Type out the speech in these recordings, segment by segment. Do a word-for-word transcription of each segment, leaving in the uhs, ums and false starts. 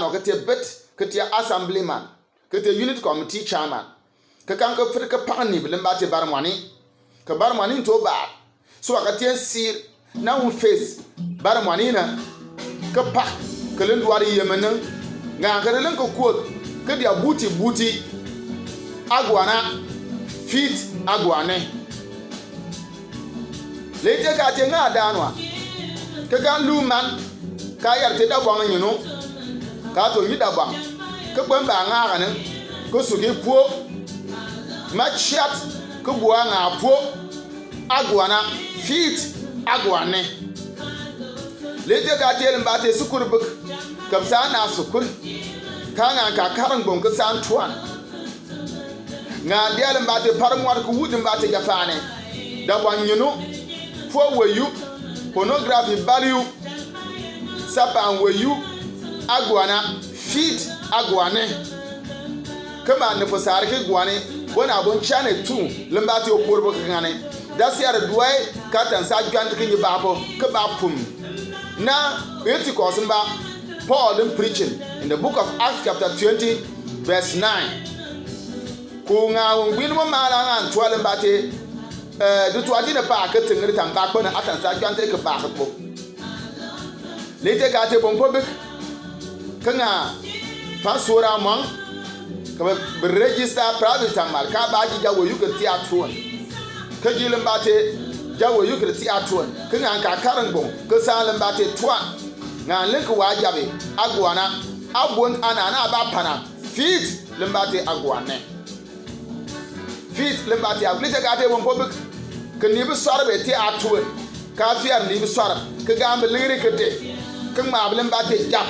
ɔ kete bit, kete assemblyman, kete unit committee chairman. Ke kang ke fir ke pang ni bilim ba te bar mwani. Ke bar mwani to bar. So a kete sir na un face bar mwani na. Ke pak ke len duari yemene. Nga ke len ke kuot ke dia buti buti. Aguana fit aguane. Lete ka te nga danwa. Ke ka lu man. Ka yar te dabwang nyunu. Ka to nyi dabwang. Ke bwem ba nga gane. Ke suki puo. Ma chat. Ke bua nga puo. Aguana. Fit. Aguane. Lete ka te lemba te sukur buk. Ke sa na sukur. Ka nga ka karang bong ke san tuan. Nga dial mbate parmwar ku wud mbate jafane. Da bwa nyunu. Fo weyu. Pornography baliu. Sapan weyu. Aguana. Fit. Aguane. Kema ne fo sar ke guane. Bona bon chane tu. Lembate o porbo kangane. Da siar duai. Katan sa juan ke nyi babo. Ke ba pum. Na eti kosimba. Paul in preaching in the book of Acts chapter twenty verse nine. Ku nga wun gbin mo mala nga ntwal mbate. Eh, du twa dine pa ke tingri tamba kpana atan sa jwante ke ba ko. Lete ka te bon pobik. Ke nga fa sura mong. Ke be register private tamar ka ba ji jawo yu ke ti atun. Ke ji lembate jawo yu ke ti atun. Ke nga ka karang bon ke sa lembate twa. Nga link wa jabe aguana. Abon anana ba pana. Fit lembate aguane. Fit lembate aguane. Lite gate won pobik. Ke ni bi swarbe te atun. Ka fiar ni bi swarbe. Ke gambe lingri ke de. Ke ma bi lembate jab.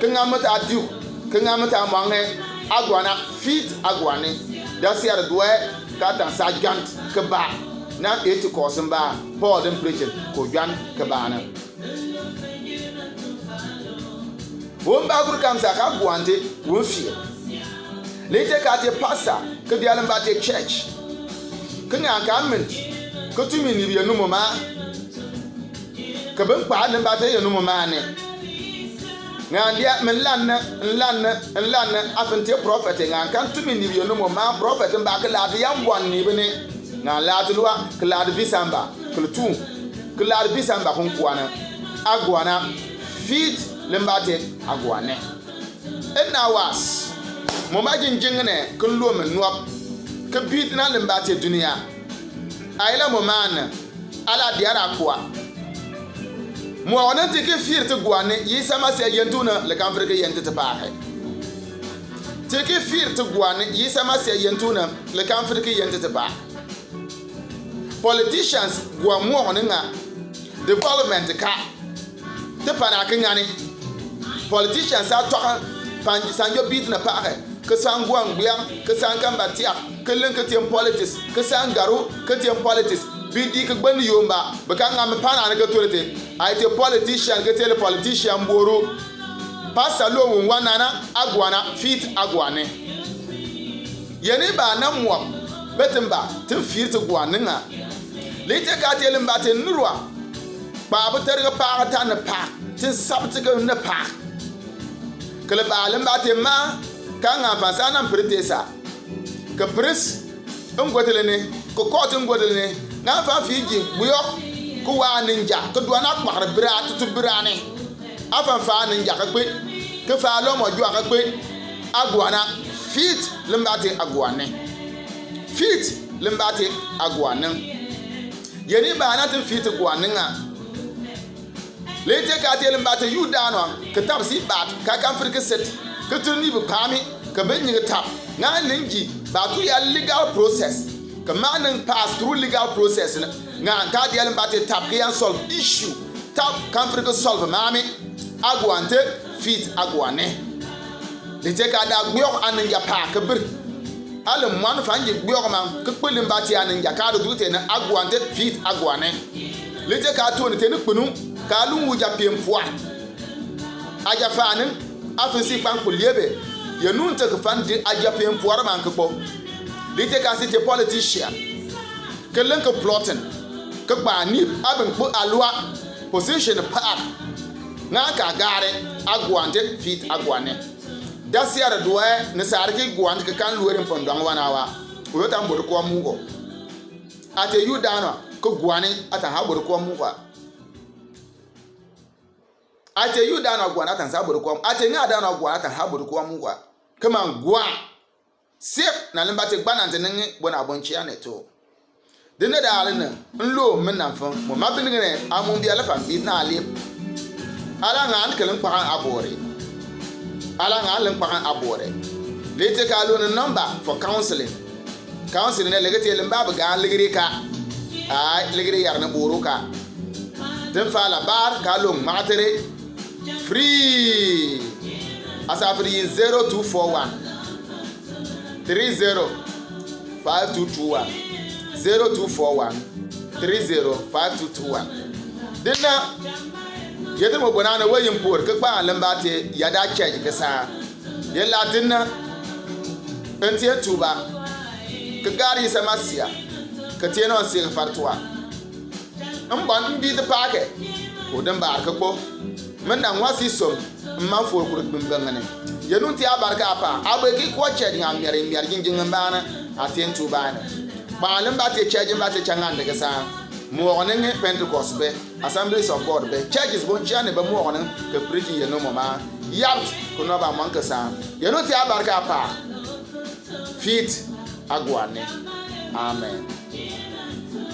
Ke nga mata diu. Ke nga mata mange. Aguana. Fit aguane. Da siar duwe. Ka tan sa jant. Ke ba. Na eti kosimba. Paul den preaching. Ko jan ke ba na. Won ba gur kam sa ka guante, won fie. Lete ka te pastor, ke dial mbate church. Ke nga ka mint, ke tumi ni bi ye numo ma. Ke ben pa ne mbate ye numo ma ne. Nga ndia men lanne, lanne, lanne, afente prophet, nga kan tumi ni bi ye numo ma, prophet mba ke lade yam wan ni bene. Nga lade lua, ke lade bisamba, ke le tu. Ke lade bisamba kun kuana. Aguana. Fit lembate aguane. Ena was. Mo ma jinjing ne ke luo me nuap. Ke bit na lembate dunia. Aila mo man. Ala diara kwa. Mo wana ti ke fir te guane. Yisa ma se yentu na le kan fir ke yente te pa he. Ti ke fir te guane. Yisa ma se yentu na le kan fir ke yente te pa. Politicians gua muɔgɔ ni ŋa. Development ka. Ti pana ki ŋani. Politicians a tɔɣa pan sanjo bit na paɣa. Ki san gua ŋgbia, ki san kamba tiak, ki liŋ ki tiem politics, ki san garu, ki tiem politics. Bi di ki gbani yomba, bi ka ŋa mi pana ni ki turiti. Ai ti politician, ki tele politician boru. Pastor lo wun wanana, aguana, fit aguane. Yɛn i ba na muɔp, bɛ tin ba, tin fir ti guan ni ŋa. Lite ka ti ɛlim ba ti nurua. Kpa bi tɛri ka paak ta ni paak, tin sab ti ka ni paak. Kili ba lim ba ti ma, ka ŋa fan sa na piri ti sa. Ka piri si, n gɔtili ni, ka kɔɔti n gɔtili ni, ŋa fan fi ji, buyɔk, ka waa ninja, ka dua na kpakiri bira, tutu bira ni. Afan fa ni nja ka kpe. Ki fa lɔmɔ jua ka kpe. Aguana. Fit limbati aguane. Fit limbati aguane. Yɛn i ba na tin fit aguane ŋa. Lete ka ti limbati yu danwa. Ki tab si bat. Ka kan fir ki set. Ki tur ni bi pami. Ka ben ni ki tab. Ŋa ninji. Ba tu ya legal process. Ka ma nin pass through legal process ni. Ŋa ka di limbati tab ki yan solve issue. Tab kan fir ki solve mami. Aguante, fit aguane. Lite ka da gbiɔk aninja pa ka bir. Alim mwan fan ji gbiɔk man, ka kpilim ba ti aninja ka da dute na aguante, fit aguane. Lite ka tuoni te ni kpunu, ka lun wuja piem pua. Aja fanin, afin si kpan kuliebe. Ye nun te ka fan di aja piem pua man ka kpo. Lite ka si te politician. Ka lin ka plotting. Ka kpa ni abin kpo alua. Position pa. Nga ka gari aguan te fit aguan ne. Dasiar duwe ni sar ki guan ki kan luwe ri mpondong wana wa. Uyo tan bodi kwa mugo. Ate yu dano ki guan ni atan ha bodi kwa mugo. Ate yu dano guan atan sa bodi kwa. Ate nga dano guan atan ha bodi kwa mugo. Kama guan. Sik na limba ti gbana nti ningi bona bon chia ne to. Dine da ali ne nlo mi na fun mo ma bini ne amun bi ala fan bi na ali. Ala nga an kelin kpakan abore. Ala nga an lin kpakan abore. Lete ka lo ne number for counseling. Counseling ne legete limba bi ga ligiri ka. Ai ligiri yar ne boro ka. Din fa la bar ka lo matere. Free. Asa free zero two four one. Three zero five two two one. Zero two four one three zero five two two one. Dina yete mo bonana we yimpur ke kpa lemba te yada charge ke sa. Ye la dina. Enti tuba ke gari sa masia ke tieno si fartua. Mban mbi te pake ko den bar ke kpo. Menda ngwa si som. Mma fo kuru gbin bangane. Yenu ti abar ka pa abe ki ko charge nga miar miar jinjin bana. Aten tu bana. Ba lemba te charge mba te changa ndege sa. Mo ne nge Pentecost be, Assemblies of God be, churches bon chia ne be mo ne ke preaching yenu mo ma. Yap ko no ba man ke sa. Yenu ti abar ka pa. Fit aguane. Amen.